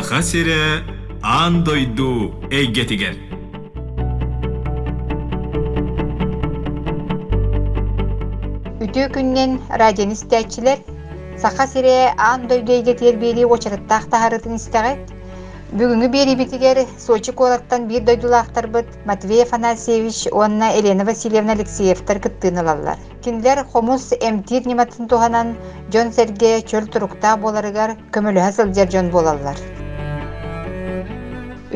Саха сирэ аан дойду эйгэтигэр. Үтүө күнүнэн радионы истээччилэр! Саха сирэ аан дойду эйгэтигэр биэрии уочараттаах таһаарыытын истэҕит. Бүгүҥҥү биэриибитигэр Сочи куораттан биир дойдулаахтарбыт Матвей Афанасьевич уонна Елена Васильевна Алексеевтар кыттыыны ылаллар. Кинилэр хомус эмтиир ньыматын туһанан дьон-сэргэ чөл туруктаах буоларыгар көмөлөһө сылдьар дьон буолаллар.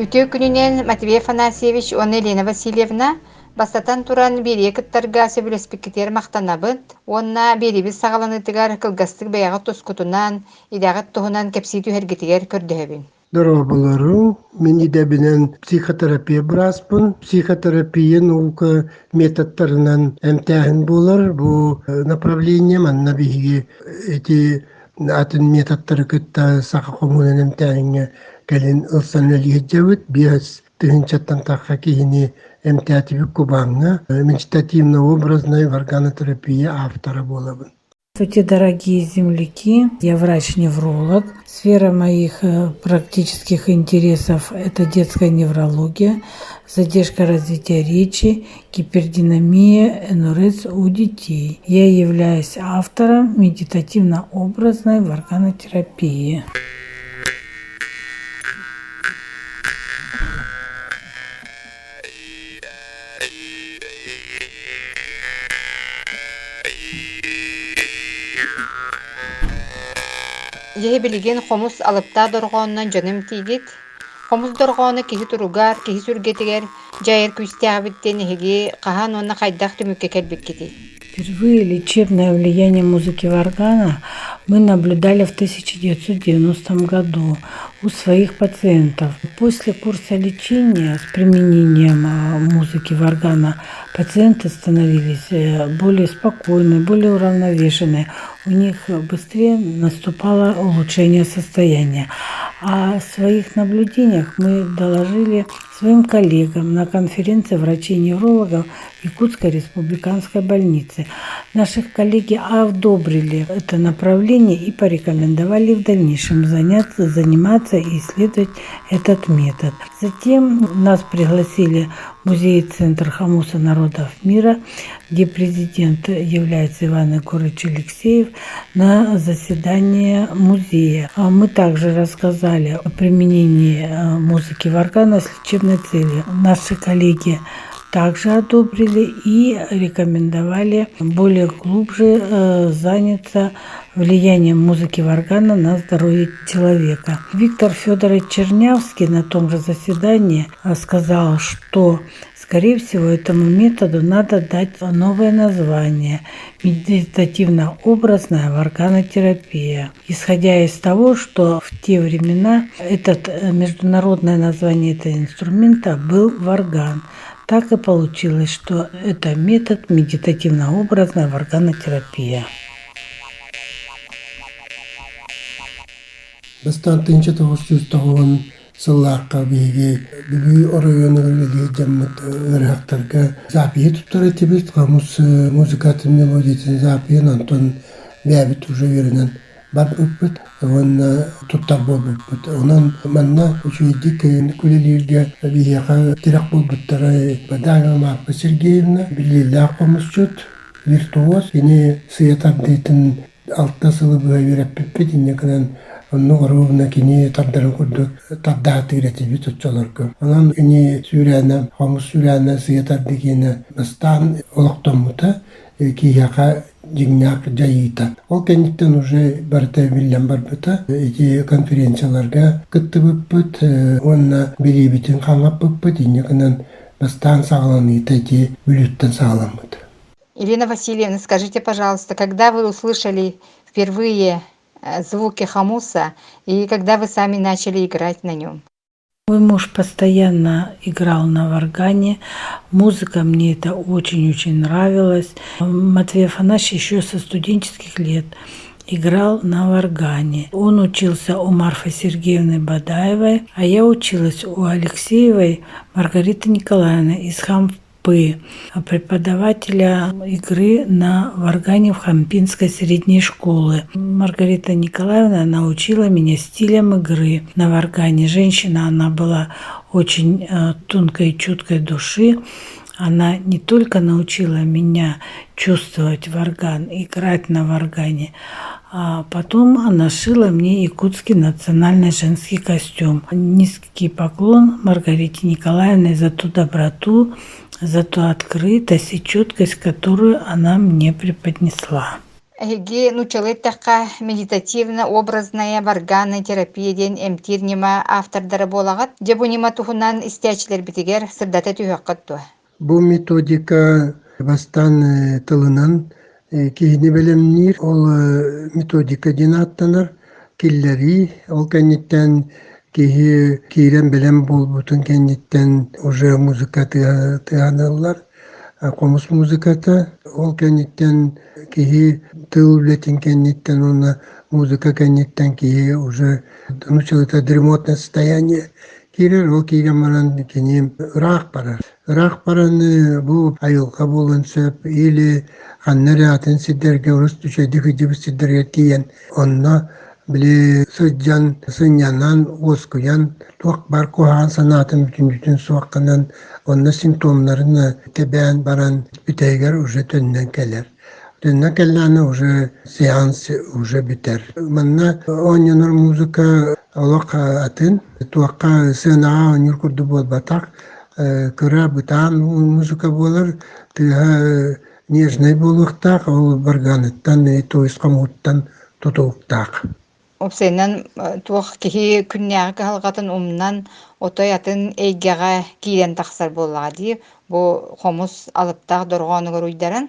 Үтүө күнүнэн Матвей Афанасьевич уонна Елена Васильевна бастатан туран биэриигэ кыттарга сөбүлэспиккитигэр махтанабыт уонна биэриибит саҕаланыытыгар кылгастык бэйэҕит тускутунан, идэҕит туһунан кэпсии түһэргитигэр көрдөһөбүн. Дорооболоруҥ, мин идэбинэн психотерапия бырааспын. Психотерапия наука методтарынан эмтээһин буолар. Бу направление манна биһиги ити атын методтары кытта саха хомуунан эмтээһиҥҥэ кэлин ылсан үлэлии сылдьабыт. Биэс тыһыынчаттан тахса киһини эмтээтибит Кубаҥҥа. Медитативно-образная органотерапия автора буолабын. Здравствуйте, дорогие земляки! Я врач-невролог. Сфера моих э, практических интересов – это детская неврология, задержка развития речи, гипердинамия, НРС у детей. Я являюсь автором медитативно-образной варганотерапии. Дьиһи билигин хомус алыптаах дорҕоонунан дьону эмтиигит. Хомус дорҕооно киһи туругар, киһи сүргэтигэр дьайар күүстээх эбит диэн эһиги хаһан уонна хайдах түмүккэ кэлбиккитий? Впервые лечебное влияние музыки варгана мы наблюдали в 1990 году у своих пациентов. После курса лечения с применением а, музыки варгана пациенты становились э, более спокойны, более уравновешенные. У них быстрее наступало улучшение состояния. О своих наблюдениях мы доложили своим коллегам на конференции врачей-неврологов Якутской республиканской больницы. Наших коллеги одобрили это направление и порекомендовали в дальнейшем заняться, заниматься и исследовать этот метод. Затем нас пригласили в музей-центр Хамуса народов мира, где президент является Иван Егорович Алексеев, на заседание музея. А мы также рассказали о применении э, музыки варгана с лечебной целью. Наши коллеги также одобрили и рекомендовали более глубже э, заняться влиянием музыки варгана на здоровье человека. Виктор Федорович Чернявский на том же заседании э, сказал, что Скорее всего, этому методу надо дать новое название – медитативно-образная варганотерапия. Исходя из того, что в те времена этот э, международное название этого инструмента был варган. Так и получилось, что это метод медитативно-образная варганотерапия. Бастаан тыһыынча тоҕус сүүс тоҕуһун сыллаахха биһиги Бүлүү оройуонугар үлэлиир дьоммут ыарыһахтарга запиһи туттар этибит. Хомус музыкатын мелодиятын запиһын онтон бэйэбит уже үөрэнэн барбыппыт уонна туттар буолбуппут. Онон манна үчүгэйдик үлэлииргэ биһиэхэ тирэх буолбуттара Бадаева Марфа Сергеевна, биллиилээх хомусчут, виртуоз. Кини сыйа тардыытын алта сылы быһа үөрэппиппит, инньэ гынан оннук оруобуна кини тардарын курдук тардаатыыр этибит оччолорго. Онон кини сүүрээнэ, хомус сүүрээнэ сыйа тарды киэнэ бастаан олохтоммута, киһиэхэ дьиҥнээх дьайыыта. Ол кэнниттэн уже барыта биллэн барбыта. Ити конференцияларга кыттыбыппыт уонна билиибитин хаҥаппыппыт, инньэ гынан бастаан саҕаланыыта ити Бүлүүттэн саҕаламмыта. Ирина Васильевна, скажите, пожалуйста, когда вы услышали впервые звуки хомуса и когда вы сами начали играть на нем? Мой муж постоянно играл на варгане. Музыка мне это очень-очень нравилась. Матвей Афанасьевич еще со студенческих лет играл на варгане. Он учился у Марфы Сергеевны Бадаевой, а я училась у Алексеевой Маргариты Николаевны из группы преподавателя игры на варгане в Хампинской средней школы. Маргарита Николаевна научила меня стилям игры на варгане. Женщина, она была очень тонкой и чуткой души. Она не только научила меня чувствовать варган, играть на варгане, а потом она шила мне якутский национальный женский костюм. Низкий поклон Маргарите Николаевне за ту доброту, за ту открытость и четкость, которую она мне преподнесла. Эһиги нууччалыы эттэххэ медитативно-образная варганная терапия диэн эмтиир ньыма автордара буолаҕыт. Дьэ бу ньыма туһунан истээччилэрбитигэр сырдата түһүөххүт дуо? Бу методика бастаан тылынан киһини бэлэмниир, ол методика диэн ааттанар, киллэрии. Ол кэнниттэн киһи киирэн бэлэм буолбутун кэнниттэн уже музыка тыаһаныллар, хомус музыката. Ол кэнниттэн киһи тыл үлэтин кэнниттэн уонна музыка кэнниттэн киһи уже нууччалыыта дремотное состояние киирэр, ол киирэн баран кини ыраах барар. Ыраах баран бу айылҕа буолуон сөп или ханна эрэ атын сирдэргэ урут үчүгэйдик сылдьыбыт сирдэргэ тиийэн онно били сылдьан, сынньанан, уоскуйан, туох баар куһаҕан санаатын бүтүннүүтүн суох гынан, онно симптомнарын тэбээн баран бүтэһигэр уже төннөн кэлэр. Төннөн кэллэҕинэ уже сеанс уже бүтэр. Манна оонньонор музыка олох атын, туохха сыанаҕа оонньуур курдук буолбатах. Кыра бытаан музыка буолар, тыаһа нежнай буолуохтаах, ол варганыттан, то есть хомуһуттан тутулуктаах. Уопсайынан туох киһи күннээҕи кыһалҕатын умнан, отой атын эйгэҕэ киирэн тахсар буоллаҕа дии. Бу хомус алыптаах дорҕоонугар уйдаран.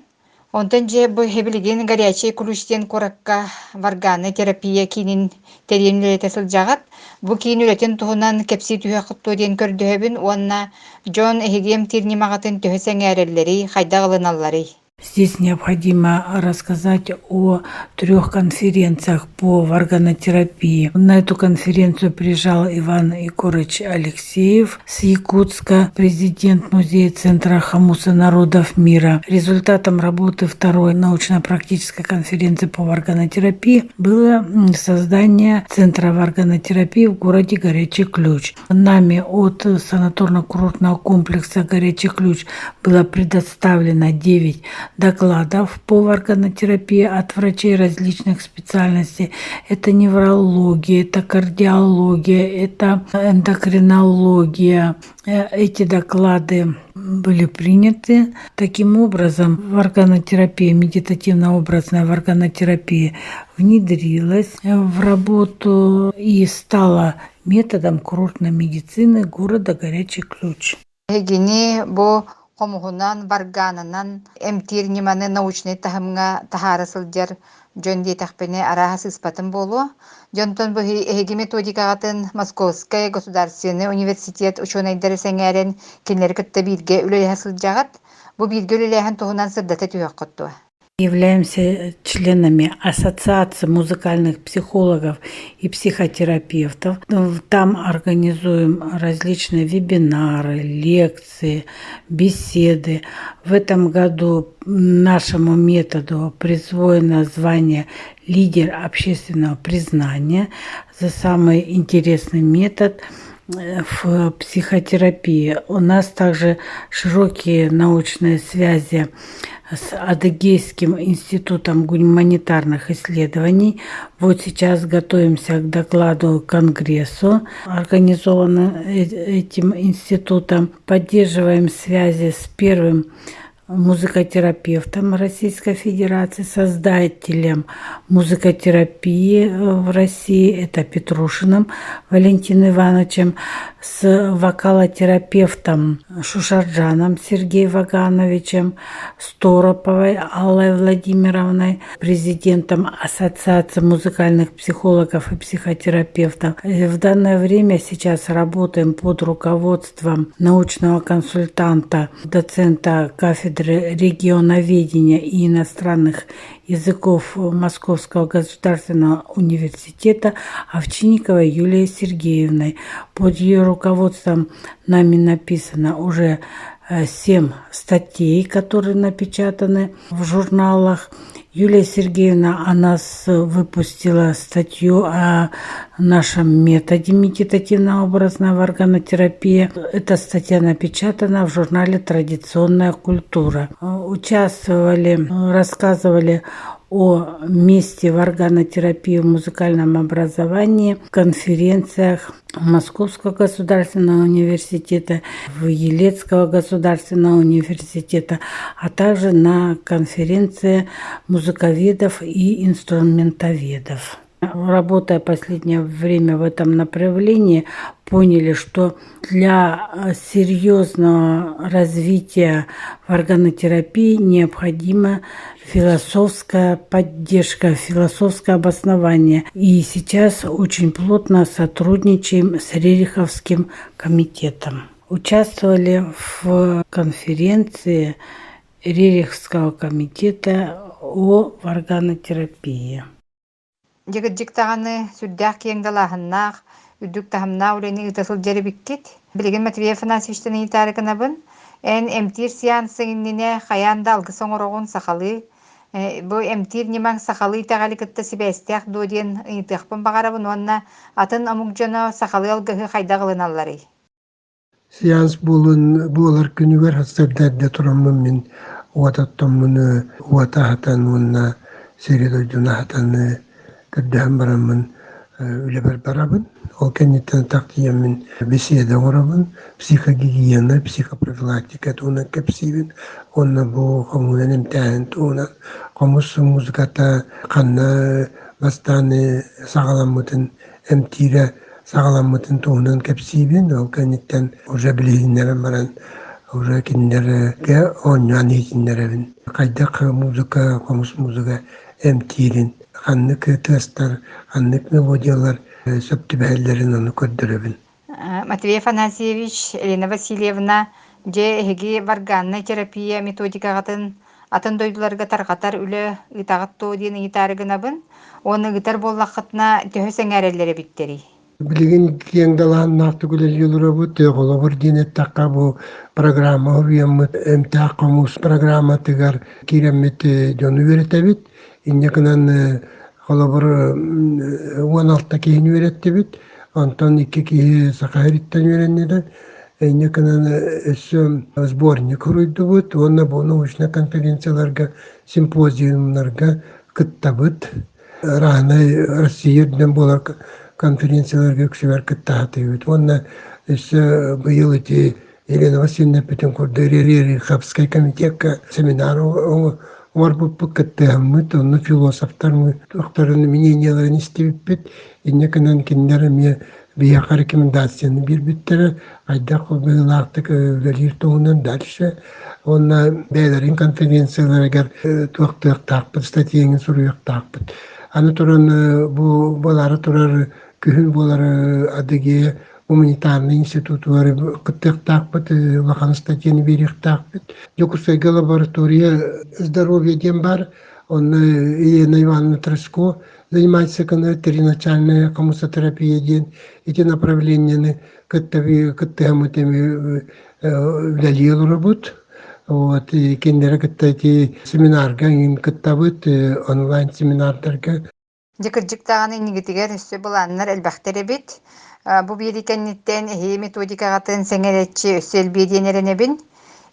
Онтон дьэ бу билигин Горячий ключ диэн куоракка варганная терапия киинин тэрийэн үлэлэтэ сылдьаҕыт. Бу киин үлэтин туһунан кэпсии түһүөххүт дуо диэн көрдөһөбүн уонна дьон эһиги эмтиир ньымаҕытын төһө сэҥээрэллэрий, хайдах ылыналларый? Здесь необходимо рассказать о трех конференциях по варганотерапии. На эту конференцию приезжал Иван Егорович Алексеев с Якутска, президент Музея Центра Хомуса народов мира. Результатом работы второй научно-практической конференции по варганотерапии было создание Центра варганотерапии в городе Горячий Ключ. Нами от санаторно-курортного комплекса «Горячий ключ» было предоставлено 9 докладов по варганотерапии от врачей различных специальностей. Это неврология, это кардиология, это эндокринология. Эти доклады были приняты. Таким образом, варганотерапия, медитативно-образная варганотерапия внедрилась в работу и стала методом курортной медицины города Горячий Ключ. Эһигини бу хомуһунан, варганынан эмтиир ньыманы научнай таһымҥа таһаара сылдьар дьон диэтэхпинэ арааһа сыыспатым буолуо. Дьонтон бу эһиги методикаҕытын Московскай государственный университет учуонайдара сэҥээрэн кинилэри кытта бииргэ үлэлэһэ сылдьаҕыт. Бу бииргэ үлэлээһин туһунан сырдата түһүөххүт дуо? Являемся членами Ассоциации музыкальных психологов и психотерапевтов. Там организуем различные вебинары, лекции, беседы. В этом году нашему методу присвоено звание «Лидер общественного признания» за самый интересный метод в психотерапии. У нас также широкие научные связи с Адыгейским институтом гуманитарных исследований. Вот сейчас готовимся к докладу Конгрессу, организованному этим институтом. Поддерживаем связи с первым музыкотерапевтом Российской Федерации, создателем музыкотерапии в России, это Петрушиным Валентином Ивановичем, с вокалотерапевтом Шушарджаном Сергеем Вагановичем, с Тороповой Аллой Владимировной, президентом Ассоциации музыкальных психологов и психотерапевтов. В данное время сейчас работаем под руководством научного консультанта, доцента кафедры регионоведения и иностранных языков Московского государственного университета Овчинниковой Юлией Сергеевной. Под ее руководством нами написано уже 7 статей, которые напечатаны в журналах. Юлия Сергеевна о нас выпустила статью о нашем методе медитативно-образная органотерапия. Эта статья напечатана в журнале «Традиционная культура». Участвовали, рассказывали о месте в органотерапии в музыкальном образовании, конференциях Московского государственного университета, в Елецкого государственного университета, а также на конференции музыковедов и инструментоведов. Работая последнее время в этом направлении, поняли, что для серьезного развития в органотерапии необходима философская поддержка, философское обоснование. И сейчас очень плотно сотрудничаем с Рериховским комитетом. Участвовали в конференции Рерихского комитета о органотерапии. Дьэ даҕаны сүрдээх киэҥ далааһыннаах, үрдүк таһымнаах үлэни ыыта сылдьар эбиккит. Билигин Матвей Афанасьевичтан ыйытаары гынабын. Эн эмтиир сеансыҥ иннинэ хайаан да алгыс оҥороҕун сахалыы. Бу эмтиир ньымаҥ сахалыы итэҕэли кытта сибээстээх дуо диэн ыйытыахпын баҕарабын уонна атын омук дьоно сахалыы алгыһы хайдах ылыналларый? Сеанс буолун буолар күнүгэр сарсыарда эрдэ тураммын мин уот оттоммун уота аһатан уонна сири-дойдуну аһатан көрдөһөн бараммын үлэбэр барабын. Ол кэнниттэн тахтыйаммын беседа оҥоробун, психогигиена, психопрофилактика туһунан кэпсиибин уонна бу хомуунан эмтээһин туһунан хомус музыката ханна бастаан саҕаламмытын эмтиирэ саҕаламмытын туһунан кэпсиибин. Ол кэнниттэн уже билиһиннэрэн баран уже кинилэргэ оонньоон иһитиннэрэбин. Хайдах музыка, хомус музыка эмтиирин, ханнык тыастар, ханнык мелодиялар сөп түбэһэллэрин ону көрдөрөбүн. Матвей Афанасьевич, Елена Васильевна, дьэ эһиги варганная терапия методикаҕытын атын дойдуларга тарҕатар үлэ ыытаҕыт дуо диэн ыйытаары гынабын. Уонна ыытар буоллаххытына төһө сэҥээрэллэр эбиттэрий? Билигин киэҥ далааһыннаахтык үлэлии олоробут. Холобур диэн эттэххэ, бу программа уруйаммыт эмтээх хомус программатыгар киирэммит дьону үөрэтэбит. Инньэ гынан холобур 16 киһини үөрэттибит. Онтон икки киһи Саха сириттэн үөрэннилэр. Инньэ гынан өссө сборник суруйдубут уонна бу научнай конференцияларга, симпозиумнарга кыттабыт. Разные Россия үрдүнэн буолар конференцияларга үксүгэр кытта сатыыбыт. Уонна өссө быйыл ити Елена Васильевна эппитин курдук Рериховскай комитекка семинар оҥорбуппут, кыттыһаммыт, онно философтар туохтарын мнениеларын истибиппит. Инньэ гынан кинилэр эмиэ биһиэхэ рекомендацияны биэрбиттэрэ, хайдах быһыылаахтык үлэлиир туһунан дальше. Уонна бэйэлэрин конференцияларыгар туохтуохтаахпыт, статьяны суруйуохтаахпыт. Аны туран бу буолаары турар күһүн буолар Адыгея гуманитарнай институтугар кыттыахтаахпыт, улахан статьяны биэриэхтээхпит. Дьокуускайга лаборатория здоровья диэн баар, онно Елена Ивановна Треско занимается триначальная хомусотерапия диэн ити направлениены кыттыһаммыт эми үлэлии олоробут. Вот, кинилэри кытта ити семинарга кыттабыт, онлайн семинардарга. Дьэ кырдьык даҕаны иннигитигэр өссө былааннар элбэхтэр эбит. Бу биэрии кэнниттэн эһиги методикаҕытын сэҥээрээччи өссө элбиэ диэн эрэнэбин.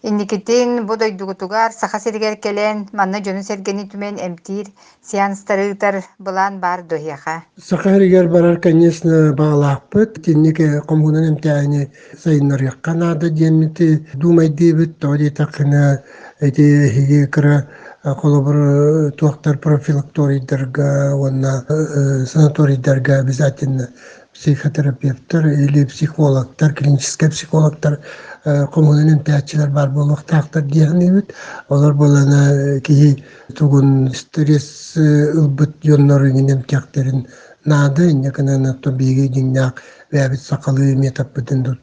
Инникитин бу дойдугутугар Саха сиригэр кэлэн, манна дьону-сэргэни түмэн эмтиир сеанстары ыытар былаан баар дуо эһиэхэ? Саха сиригэр барар, конечно, баҕалаахпыт. Итинник хомуунан эмтээһини сайыннарыахха наада диэммит думайдыыбыт. Тоҕо диэтэххинэ, ити эһиги кыра холобур туохтар профилакторийдарга уонна санаторийдарга обязательно психотерапевтар или психологтар, клиническэй психологтар хомунан эмтээччилэр баар буолуохтаахтар диэхниибит. Олор буолана киһи тугун стресс ылбыт дьоннор иҥин эмтиэхтэрин наада. Инньэ гынан оттон биһиги дьиҥнээх бэйэбит сахалыы методпытын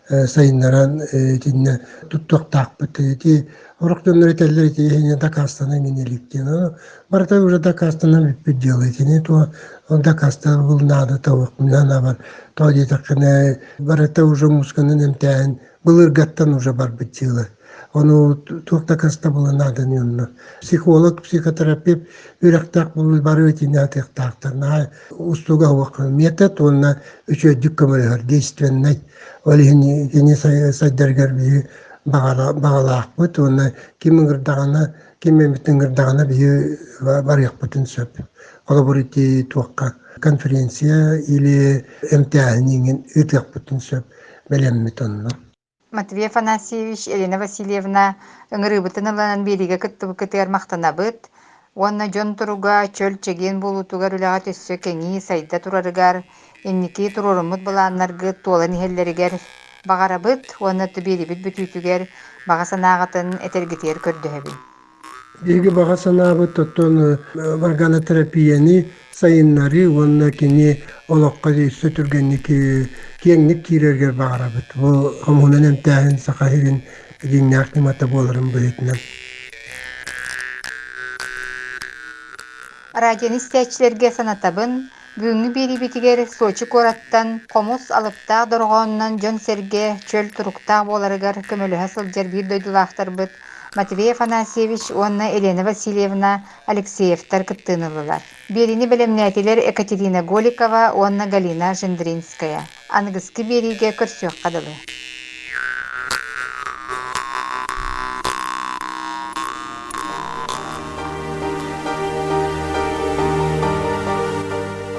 сайыннаран итиннэ туттуохтаахпыт. Ити Сорох дьоннор этэллэр ити иһине дакаастанан гинэлик диэн. Ону барыта уже дакаастанан бүппүт дьыала. Итини туо дакаастабыл наада табык бар. Тоҕо диэтэххинэ барыта уже музыканан эмтээһин былыргаттан уже барбыт дьыала. Ону туох дакаастабыла нааданы онно. Психолог, психотерапевт үөрэхтээх буолуу бары итини атыахтаахтар. Наһаа устуга суох метод уонна үчүгэйдик көмөлөһөр, действеннай. Ол иһин кини сайдарыгар биһи баҕалаахпыт уонна ким ыҥырдаҕына, ким эмит ыҥырдаҕына биһи барыахпытын сөп. Холобур ити туохха конференция или эмтээһин иҥин ыытыахпытын сөп бэлэммит онно. Матвей Афанасьевич, Елена Васильевна ыҥырыыбытын ылынан биэриигэ кыттыбыккытыгар махтанабыт уонна дьон туруга чөл-чэгиэн буолуутугар үлэҕит өссө кэҥии, сайда турарыгар, инники туруоруммут былааннаргыт туолан иһэллэригэр баҕарабыт уонна биэриибит бүтүүтүгэр баҕа санааҕытын этэргитигэр көрдөһөбүн. Биһиги баҕа санаабыт оттон органотерапияны сайыннарыы уонна кини олоххо өссө түргэнник киэҥник киирэригэр баҕарабыт. Бу хомуһунан эмтээһин Саха сирин дьиҥнээх ньымата буоларын быһыытынан. Радионы истээччилэргэ санатабын, бүгүҥҥү биэриибитигэр Сочи куораттан хомус алыптаах дорҕоонунан дьон-сэргэ чөл туруктаах буоларыгар көмөлөһө сылдьар биир дойдулаахтарбыт Матвей Афанасьевич уонна Елена Васильевна Алексеевтар кыттыыны ыллылар. Биэриини бэлэмнээтилэр Екатерина Голикова уонна Галина Жендринская. Аныгыскы биэриигэ көрсүөххэ дылы.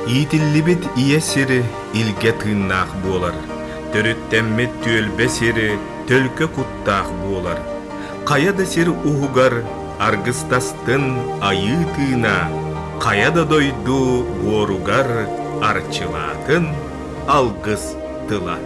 Иитиллибит ийэ сири илгэ тыыннаах буолар, төрүттэммит түөлбэ сири төлкө куттаах буолар. Хайа да сир уһугар аргыстастын айыы тыына, хайа да дойду буоругар арчылаатын алгыс тыла.